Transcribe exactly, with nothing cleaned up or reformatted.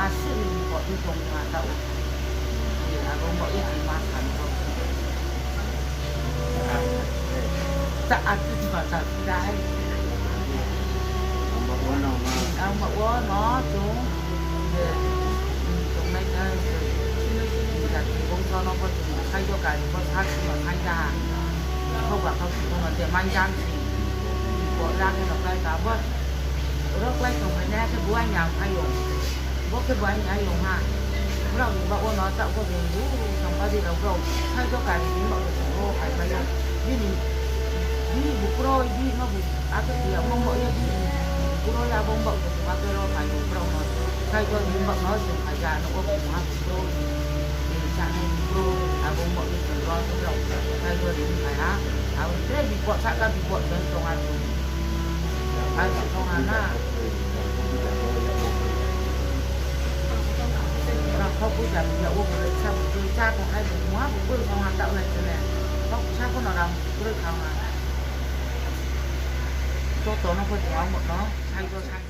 Aswk ni bo i tong ma ta o. Ni abo bo i tong ma san ko. Ta atu di ba ta da hai. Ang ba o no ma. Ang ba o no chung. Ye, chung nai ta. Ni ta ki bong so no ko chung khai do ka ni ko sa ki ma khai da. Ko ba ko ki ko no de man jang si. Ko la ke no kai ka bo. Rok lai tong phai na khe buai ni ang phai o. Bo khe buai ni ayong ha. Borok ni bagwi no ta bo beng bu tong ba di rok borok sai do kari ni bagwi tong bo khai bai ya. Bini, bini bukroi bini no bu ato ya mong bo ya bini bukroi ya bong bagwi tong ba tero khai borok no sai do ni bag no sung khai ya no bo bu ha bu do. Bini cha nai bu do abong bagwi tong ro borok sai do ni khai ha. Abo tre bipot saka bipot ben tong ha. Hai si tong ha na. Ora kok puja puja o bole sa bole cha tong hai bole mua bole tong ha ta ulai chene. Kok sa kono ram bole tong ha. To to no ko tong ha mo no. Sai do sai.